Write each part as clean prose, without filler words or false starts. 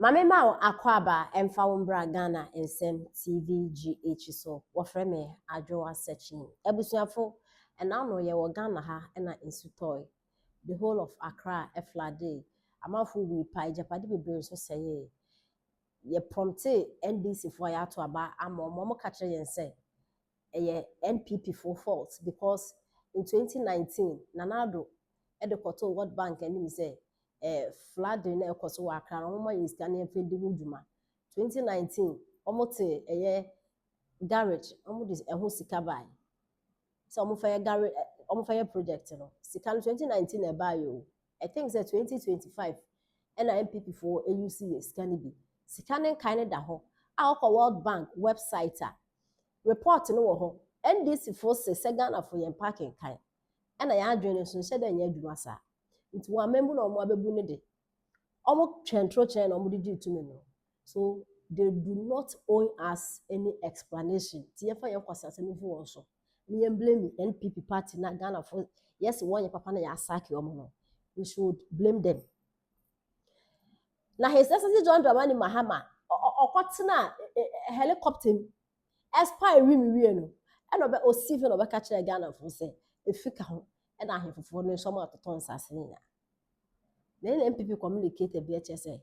Maame ma wo akwaaba mfa wo mbra Ghana Nsɛm TV GH so. Wɔfrɛ me Adwoa Searching. Abusuafo, ɛna no yɛwɔ Ghana ha na nsu tɔe. The whole of Accra ɛfloodee. Amanfo wui pa, agyapade bebree nso sɛee. Yɛ promptee NDC foɔ a yɛato aba ama wɔn. Wɔn ka kyerɛ yɛn sɛ ɛyɛ NPP foɔ fault because in 2019 Nana Addo de kɔtoo World Bank anim sɛ flooding na ɛkɔ so wɔ Accra no, wɔn yɛ sika na yɛmfa di ho dwuma. 2019 wɔn te ɛyɛ GARID, wɔn de ɛho sika bae sɛ wɔn fa yɛ GARID, wɔn fa yɛ project no. Sika no 2019 na ɛbaeɛ o. I think sɛ 2025 ɛna NPP foɔ use yɛ sika no bi. Sika no nkae no da hɔ a wɔkɔ World Bank website a, report no wɔ hɔ. NDC foɔ se sɛ Ghana foɔ yɛn park nkan ɛna yɛn adwene no nso nhyɛ dɛ nyɛ adwuma saa, nti wɔn amambu na wɔn abɛbu no de wɔn twɛn toro kyerɛ na wɔn de gye tumi no, so they do not owe us any explanation. Ti yɛfa yɛn kwasi asɛm fi wɔn so ne yɛn blame NPP party na Ghana foɔ yɛsi wɔn yɛ papa na yɛ asack wɔn no, we should blame them. Na His Excellency John Dramani Mahama ɔkɔtena helicopter mu ɛspy wim wie no, ɛna ɔbɛ osi fi na ɔbɛka kyerɛ Ghana foɔ sɛ efi ka ho ɛna ahemfofoɔ no nso ɔmo atotɔ nsase no nyinaa. Na ɛna NPP communicator bi ɛkyɛ sɛ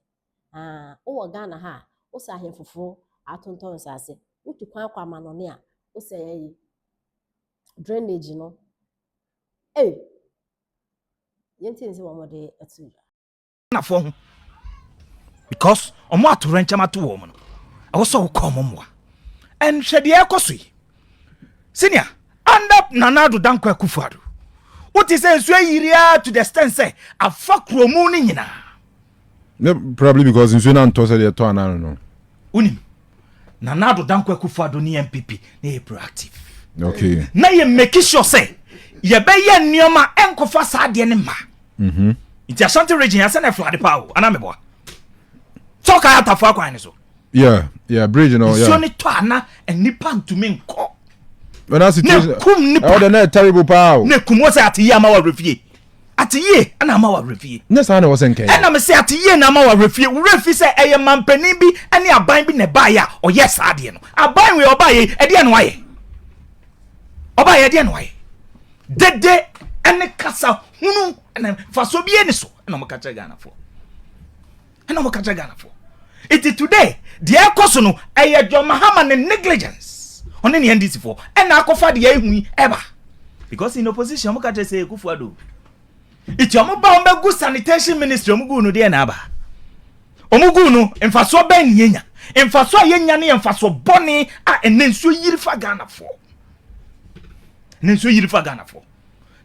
aa wowɔ Ghana ha a, wosɛ ahemfofoɔ atontɔn nsase, wotu kwan akɔ amanɔne a, wosɛ ɛyi drainage no ee yɛnti nsɛ wɔn de ɛto dwa. Ghanafoɔ ho because ɔmo ato rɛnkyɛm ato wɔn no, ɛwɔ sɛ wokɔ ɔmo mmoa. Ɛnhwɛ deɛ ɛkɔ so yi, senior, under Nana Addo Dankwa Akufo Addo, wote sɛ nsuo ayiri to the extent sɛ afa kuromu no nyinaa. Ne probably because nsuo no antɔ sɛ deɛ ɛtɔ anaa no. Wonim Nana Addo Dankwa Akufo Addo ne NPP na yɛ proactive na yɛ make sure sɛ yɛbɛyɛ nneɛma ɛnkɔfa saa adeɛ ne ma. Nti Ashanti Region yɛasɛ na ɛflood paa o, anaa meboa sɛ ɔka atafo akwan ne so? Yeah, bridge no. Nsuo ne tɔ ana nipa ntumi nkɔ. When that situation na kum nipa. Ɛwɔ de na terrible paa o. Na kum wɔ sɛ ate yie ama wɔ awerɛfie, ate yie ɛna ama wɔ awerɛfie. Ne saa na ɛwɔ sɛ nkɛyɛ. Ɛna me sɛ ate yie na ama wɔ awerɛfie, wura fi sɛ ɛyɛ mampanin bi ɛne aban bi na ɛbaayɛ a ɔyɛ saa adeɛ no. Aban wei ɔbaayɛ, ɛdeɛ no ayɛ ɔbaayɛ, ɛdeɛ no ayɛ dede ɛne kasa hunu ɛna faso bi ɛni so ɛna ɔmo ka kyerɛ Ghanafoɔ, ɛna ɔmo ka kyerɛ Ghanafoɔ. Iti today deɛ ɛkɔ so no ɛyɛ John Mahama ne negligence, ɔne ne NDC foɔ ɛna akɔfa deɛ ehu yi ɛba, because in opposition ɔmo ka kyerɛ sɛ Akufo Addo. Iti ɔmo ba, ɔmo bɛgu sanitation ministry, ɔmo gu no deɛ na aba ɔmo gu no mfasoɔ bɛn ne yɛnya? Mfasoɔ a yɛnya ne yɛ mfasoɔ bɔne a ɛnɛ nsuo yiri fa Ghanafoɔ, ne nsuo yiri fa Ghanafoɔ.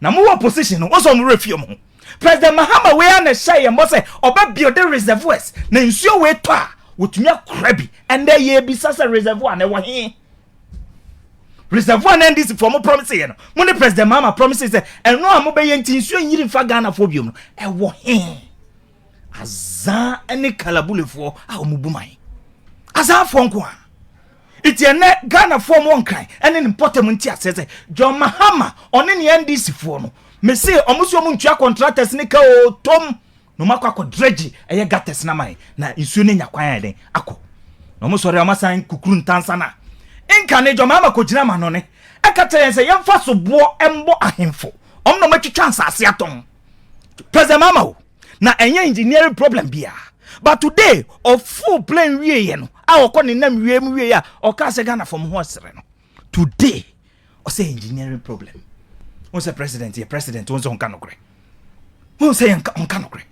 Na mo wɔ opposition no, wɔsɔ ɔmo werɛ fi ɔmo ho. President Mahama wei a na ɛhyɛ yɛn bɔ sɛ ɔbɛ build reservoirs na nsuo wei tɔ a wotumi akora bi. Ɛnɛ yɛ bisa sɛ reservoir na ɛwɔ he? Reservoir na NDC foɔ mo promise yɛ no, mo ne President Mahama promise sɛ ɛno a mobɛyɛ nti nsuo nyiri nfa Ghanafoɔ biom no, ɛwɔ he? Azaa ne kalabulefoɔ a wɔn bu man azaafoɔ nko a. Iti ɛnɛ Ghanafoɔ mo nkran ɛne ne mpɔtam nti aseɛ sɛ John Mahama ɔne ne NDC foɔ no, mese ɔmo si ɔmo ntua contractors ne ka o tom na ɔmo akɔ dredge ɛyɛ gutters na man na nsuo no nya kwan ayɛ den akɔ na ɔmo sɔre a ɔmo asan kukuru ntansa na nka ne John Mahama kɔ gyina ma no ne ɛka kyerɛ yɛn sɛ yɛmfa soboɔ ɛmbɔ ahemfo ɔmo na ɔmo atwitwa nsase atɔn President Mahama o, na ɛnyɛ engineering problem bia. But today ɔfo plane wie yɛ no a ɔkɔ ne nam wie mu wie a ɔka sɛ Ghana fam ho ɔsere no, today ɔsɛ engineering problem. Wɔn sɛ president yɛ president, wɔn sɛ ɔnka nokorɛ, wɔn sɛ yɛnka ɔnka nokorɛ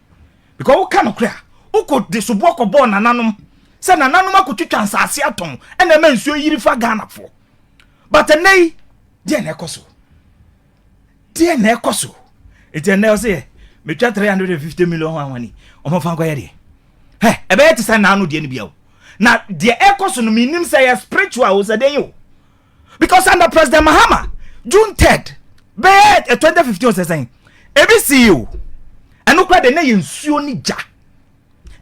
because wɔka nokorɛ a wokɔ de soboɔ kɔ bɔɔ nananom sɛ nananom akɔtwitwa nsase atɔn ɛna ɛma nsuo yiri fa Ghanafoɔ. But ɛnɛ yi deɛ na ɛkɔ so, deɛ na ɛkɔ so, eti ɛnɛ ɔsɛ yɛ metwa 350 million ho ahwani ɔmo fa nkɔyɛ deɛ hɛ ɛbɛyɛ te sɛ naano deɛ no bia o. Na deɛ ɛkɔ so no, menim sɛ yɛ spiritual o, sɛ den o, because under President Mahama, June 3rd bɛyɛ 2015 sɛ sɛn ebi si o, ɛno kora de ne yɛ nsuo ne gya.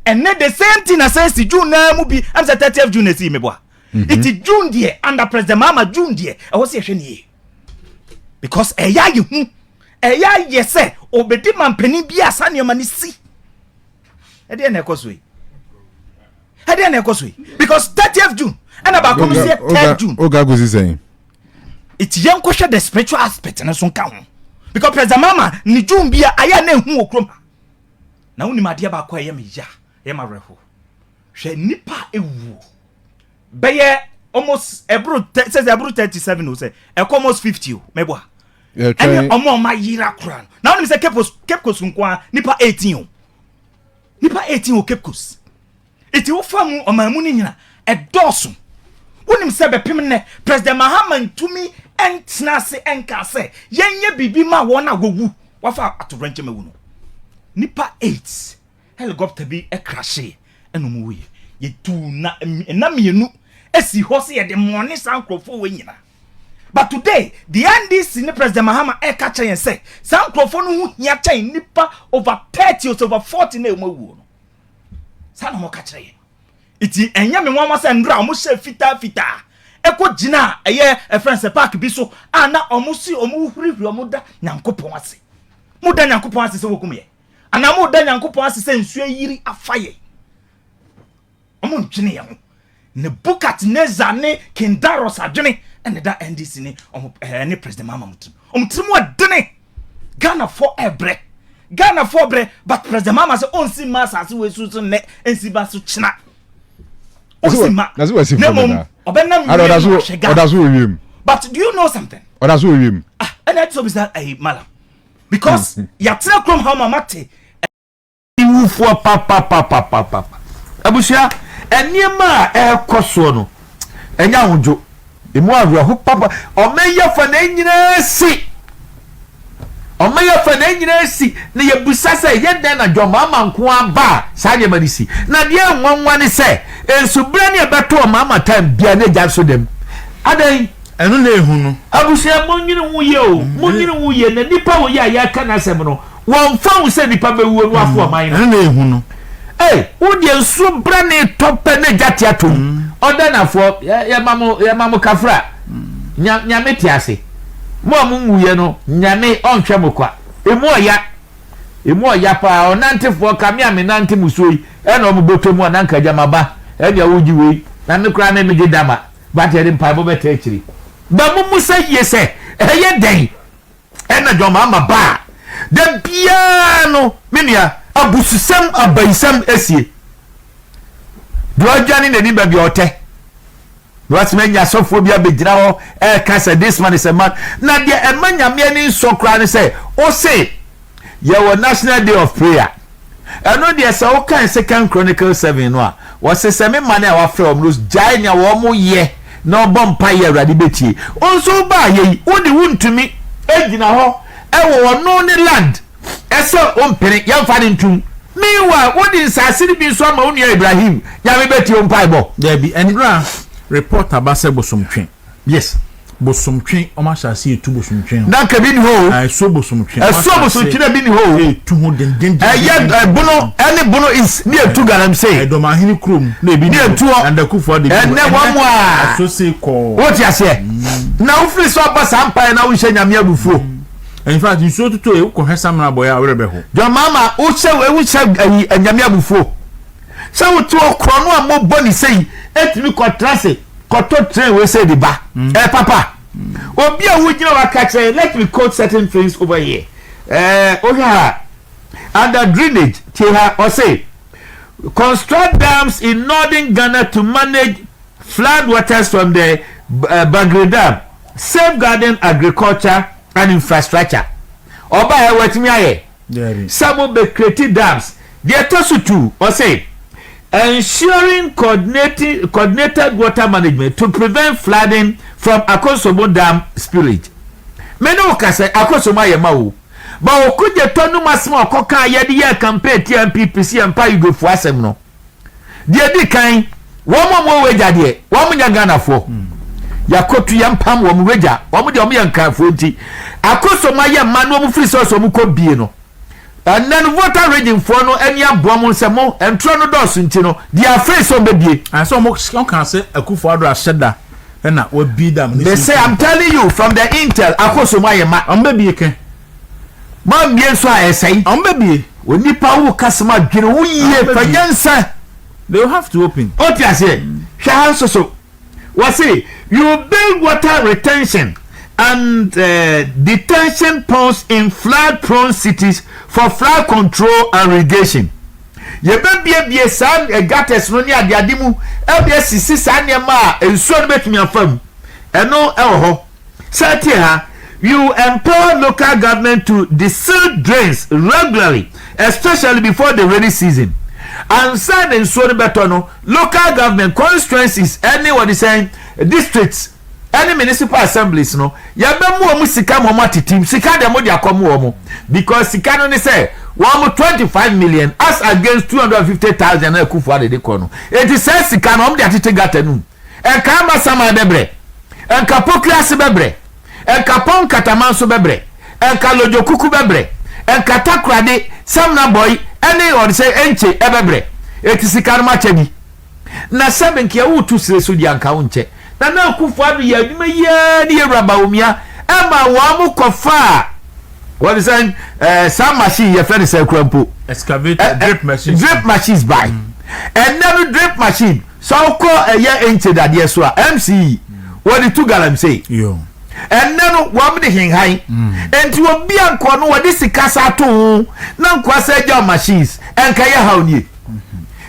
Ɛnɛ the same thing na sɛ si June naa mu bi ɛm sɛ 30th June na esi mi bɔ a. Iti June deɛ, under President Mahama, June deɛ ɛwɔ sɛ yɛhwɛ ne yie because ɛyɛ ayɛ hu, ɛyɛ ayɛ sɛ obedi mampanin bi a saa nneɛma no si. Ɛdeɛ na ɛkɔ so yi. Ɛdeɛ na ɛkɔ so yi because 30th June ɛna baako no so yɛ 3rd June. Oga akosi sɛn? Eti yɛn kɔhwɛ the spiritual aspect no so nka ho because President Mahama ne June bi a ayɛ na ehu wɔ kurom ha. Na wonim adeɛ baako a ɛyɛ me ya, ɛyɛ ma awerɛho. Hwɛ nipa a ewuo bɛyɛ almost ɛboro sɛ sɛ ɛboro 37 o sɛ ɛkɔ almost 50 o mɛboa. Ɛne ɔmo a ɔmo ayera koraa no. Na wonim sɛ Cape Coast Cape Coast nko ara nipa 18 o. Nipa 18 wɔ Cape Coast. Eti wofa mu ɔman mu no nyina ɛdɔɔso. Wonim sɛ bɛpem nnɛ President Mahama ntumi ntena ase nkaa sɛ yɛnyɛ biribi ma wɔn a wɔwu wafa atowrɛnkyɛm awu no. Nipa 8 helicopter bi crashee ɛna wɔn wuiɛ. Yɛtuu na nna mmienu si hɔ sɛ yɛde mɔne saa nkurɔfoɔ wei nyinaa. But today, the NDC ne President Mahama ɛka kyerɛ yɛn sɛ saa nkurɔfoɔ no ho hia kyɛn nipa over 30 or over 40 na wɔn awuo no. Saa na wɔka kyerɛ yɛn. Eti ɛnyɛ me nwanwa sɛ nnora a wɔhyɛ fitaa fitaa ɛkɔ gyina a ɛyɛ ɛfrɛ sɛ park bi so a na wɔn si wɔn hurihuri wɔn da Nyankopɔn ase. Mo da Nyankopɔn ase sɛ wɔkum yɛ. Anaa mo da Nyankopɔn ase sɛ nsuo ayiri afa yɛ. Wɔn ntwene yɛn ho. Nebuchadnezzar ne King Darius adwene ɛna ɛda NDC ne wɔn ɛɛ ne President Mahama mu tirim. Wɔn tirim ɔdene. Ghanafoɔ ɛbrɛ. Ghanafoɔ brɛ but President Mahama sɛ ɔnsi mma asase wei so so nnɛ nsi ba so kyena. Ɔnsi mma. Na mmom ɔbɛnam wiem ahwɛ Ghana. Ɔda so wɔ wiem. But do you know something? Ɔda so wɔ wiem. Ah, ɛna ɛte sɛ obisa ɛyi malam because yɛatena kurom ha ma mate. Awufoɔ papapapapapa. Abusua, nneɛma a ɛrekɔ soɔ no, ɛnyɛ ahodwo. Emu awerɛho papa. Ɔman yi afa na nyinaa si. Ɔman yi afa na nyinaa si. Na yɛbisa sɛ, ɛyɛ dɛn na John Mahama nko ara ba a saa nneɛma no si? Na deɛ nwanwa ne sɛ, nsuberɛ ne ɛbɛtɔ Mahama time biara na egya nso dam. Adɛn? Ɛno na ehu no. Abusua, monnwene ho yie o. Monnwene ho yie. Na nipa wɔ yi a yɛreka n'asɛm no, Wɔmfa ho sɛ nipa bɛwuo no afo ɔman no. Ɛno na ehu no. Ei, wo deɛ nsuo bra ne tɔ pɛ na gya te atom. Mm. Ɔdanafoɔ, yɛma mo yɛma mo kafra. Nya, nyame te ase. Mo a mo nwuiɛ no, nyame ɔnhwɛ mo kwa. Emu ɔya. Emu ɔya paa. Ɔnantefoɔ ka me a menante mo suo yi, ɛna ɔmo bɔtɔ mu a na nka gya maba. Ɛnea wogye wei, na me koraa me megye dama. But yɛde mpaebɔ bɛta akyiri. Ba mo mu sɛ yie sɛ, ɛyɛ dɛn? Ɛna John Mahama ba a, da biara no, me nua, abususɛm, abayisɛm asie. Deɛ ɔdwane n'anim baabi a ɔtɛ. Na wasɛm anya asɔfoɔ bi abɛgyina hɔ ɛreka sɛ this man is a man. Na deɛ ɛma Nyame ani nsɔ koraa ne sɛ, ose yɛwɔ National Day of Prayer. Ɛno deɛ sɛ wokan Second Chronicles 7 no a, wɔse sɛ me mane a wafrɛ wɔn no gyae nea wɔn yɛ na ɔbɔ mpaeɛ a Awurade bɛtie. Wo nso wobaa yɛ yi, wo de wontumi gyina hɔ wɔ ɔno ne land sɛ wompene yɛmfa no ntom. Meanwhile, wode nsaase no bi nso ama wo nua Ibrahim, Nyame bɛtie wo mpaebɔ. Dabi, ɛnora report aba sɛ bosomtwe. Yes. Bosomtwe, wɔn ahyɛ ase etu bosomtwe ho. Na nka bi ni hɔ o. Ah, ɛsuo bosomtwe. Ɛsuo bosomtwe na bi ni hɔ o. Etu ho dendenden. Ɛyɛ ɛbono ɛne bono is ne etu galamsey. Ɛdɔmahene kurom na ebi ni hɔ. Ne etu hɔ. Andakufo ade bi hɔ. Ɛnɛ wɔn mu a. Ɛso se kɔɔ. Wote aseɛ. Na wofiri so aba saa mpaeɛ na wonhyɛ nyame abufuo. In fact, nsuo toto yɛ wokɔ hwɛ samina bɔyɛ a werɛ bɛ ho. John Mahama wohyɛ wohyɛ ayi nyame abufuo. Sɛ wote hɔ korɔ no a mobɔ ne sei etumi kɔtra ase kɔtɔ train wei sɛ de ba. Mm. Eh, papa. Obi a wogyina hɔ aka kyerɛ let me quote certain things over here. Eh, wohwɛ ha under drainage tie ha ɔse construct dams in northern Ghana to manage flood waters from the uh, Bagre Dam, safeguarding agriculture and infrastructure. Ɔba ɛ watumi ayɛ sɛ mo bɛ create dams. Deɛ ɛtɔ so tu ɔse ensuring coordinating coordinated water management to prevent flooding from Akosombo Dam spillage. Me ne wo kasa Akosombo ayɛ ma o. Ba Okudzeto num asɛm a ɔkɔkaa yɛde yɛɛ campaign tia NPP sɛ yɛmpa Yugofoɔ asɛm no. Deɛ ɛdi kan, wɔn a wɔwɔ wagya deɛ, wɔn nyɛ Ghanafoɔ. Yɛakɔtu yɛn pam wɔn wagya, wɔn deɛ wɔn yɛ Nkranfoɔ nti. Akosombo ayɛ ma na wɔn firi sɛ ɔsɛ wɔn kɔ bie no. Ɛnnɛ no Volta region foɔ no ani aboa mo sɛ mo ntorɔ no dɔɔso nti no they are afraid sɛ wɔn bɛbie. Ah sɛ wɔn kaa sɛ Akufo Addo ahyɛ da ɛna wabie dam no. Mese I'm telling you from the intel Akosombo ayɛ ma. Wɔn bɛbie kɛ. Mo ammie nso a ɛsɛe. Wɔn bɛbie. Onipa wo kasɛm adwene ho yie fa nyansa. They will have to open. O ti aseɛ, hwɛ ha nso so, wɔse you build water retention and detention ponds in flood prone cities for flood control and irrigation. Yɛbɛbiebie saa gutters no ne adeade mu ɛde asisi saa nneɛma a nsuo no bɛtumi afa mu. Ɛno ɛwɔ hɔ. Sɛ tie ha, you empower local government to desilt drains regularly, especially before the rainy season. Ansa na nsuo no bɛtɔ no, local government, constituencies ɛne wɔde sɛn districts ɛne municipal assemblies no, yɛbɛmu wɔn sika ma wɔn atetem sika deɛ mo de akɔm wɔn, because sika no ne sɛ wɔn mo 25 million as against 250,000 na Akufo Addo de kɔ no. Eti sɛ sika no wɔn de atete gutter no mu, nka ama sama bɛbrɛ, nka Pokuase bɛbrɛ, nka Pɔn Katama nso bɛbrɛ, nka Lodzokuku bɛbrɛ, nka Takoradi, Samreboi ɛne ɔde sɛ Ɛnkye ɛbɛbrɛ. Eti sika no ma kyɛ bi na sɛbi nka wotu sire so di anka wo nkyɛ na na Akufo Addo yɛ adwuma yiaa ne yɛwura Bawumia ɛma wɔn mo kɔfa a wɔde sɛ saa machine yɛfrɛ no sɛ kura mpo. Excavator, drip machine. Drip machines by ɛnɛ no, drip machine sɛ wokɔ ɛyɛ nkyɛ dadeɛ so a mce wɔde tu galamsey. Ɛnɛ no wɔn de henhan nti obi a nkɔ no wɔde sika sa ato ho na nkɔ asa agya machines ɛnka yɛ haw nie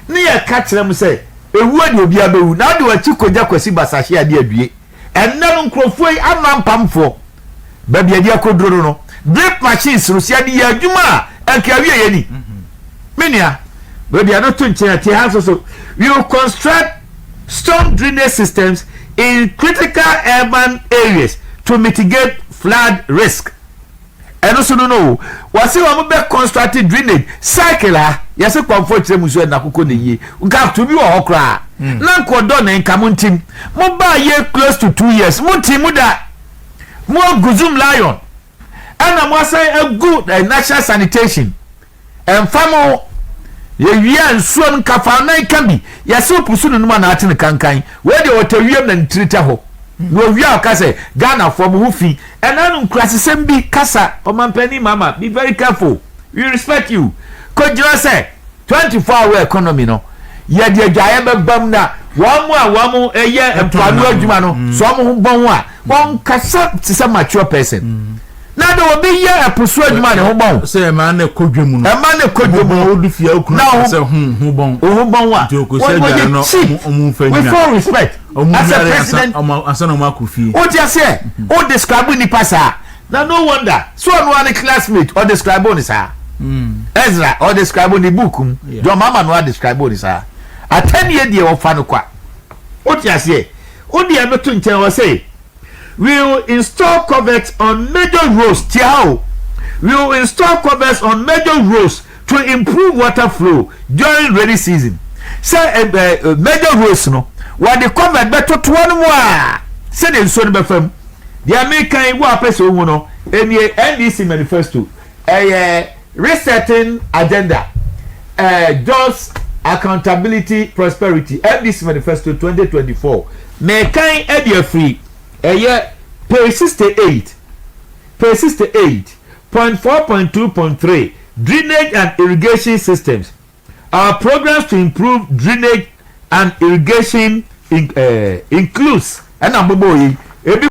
ne yɛ ka kyerɛ mu sɛ ewuo de obi abɛwu na ɔde wɔakyi kogya Kwasi Basahye ade adue. Ɛnɛ no nkurɔfoɔ yi ama mpamfoɔ baabi adi akɔduro no, drip machines no si ade yɛ adwuma a ɛnka awie yɛ ni. Me nua, baabi a no to nkyɛn ati ha nso so, we will construct storm drainage systems in critical urban areas to mitigate flood risk. Ɛno so no wɔsi wɔn bɛ construct drainage cycle ha. Yɛsɛ kɔnfɔ kyerɛ mu so ɛna akoko ne yie nka tumi wɔ hɔ koraa na nkɔdɔ ne nka mo ntim mo ba yɛ close to 2 years mo ntim mo da mo agu Zoomlion ɛna mo asan agu national sanitation ɛnfa mo. Yɛwia nsuo no nkafa nan ka bi yɛsɛ opusu no num a naate ne kankan wei deɛ ɔtɛ wiem na ne tiri tɛ hɔ na owia ɔka sɛ Ghanafoɔ mo ho fi. Ɛna no nkurasesɛm bi kasa. Ɔmampanin Mama, be very careful, we respect you. Kɔgyina sɛ 24 hour economy no yɛde adwaeɛ bɛbam na wɔn mo a wɔn mo yɛ mpoano adwuma no so wɔn ho bɔn a wɔn kasa te sɛ mature person na de obi yɛ ɛpo so adwuma ne ho bɔn. Sɛ ɛma ne kɔ dwa mu no. Ɛma ne kɔ dwa mu no. Wodi fia okunu sɛ ho bɔn. Ho bɔn a wɔn wɔyɛ cheap with all respect as a president. Ansa na ɔmo akɔ fie. O ti aseɛ, o describe nipa saa na no wonder so ɔno ani classmate ɔ describe ni saa. Ezra ɔ describe ni book mu, John Mahama no a describe ni saa atɛnniɛ deɛ ɔfa no kwa. O ti aseɛ, o deɛ no to nkyɛn wɔ sɛ we will install culverts on major roads. Tia o, we will install culverts on major roads to improve water flow during rainy season. Sɛ ɛ ɛ major roads no wɔde culvert bɛtotoɔ no mu a sɛdeɛ nsuo no bɛfa mu. Deɛ meka yi wo a pɛ sɛ ohu no enie NDC manifesto, ɛyɛ resetting agenda, jobs, accountability, prosperity, NDC manifesto 2024. Mɛkan ɛde afiri ɛyɛ page 68, page 68.4.2.3, drainage and irrigation systems. Our programs to improve drainage and irrigation includes ɛna mbobɔ yi ebi.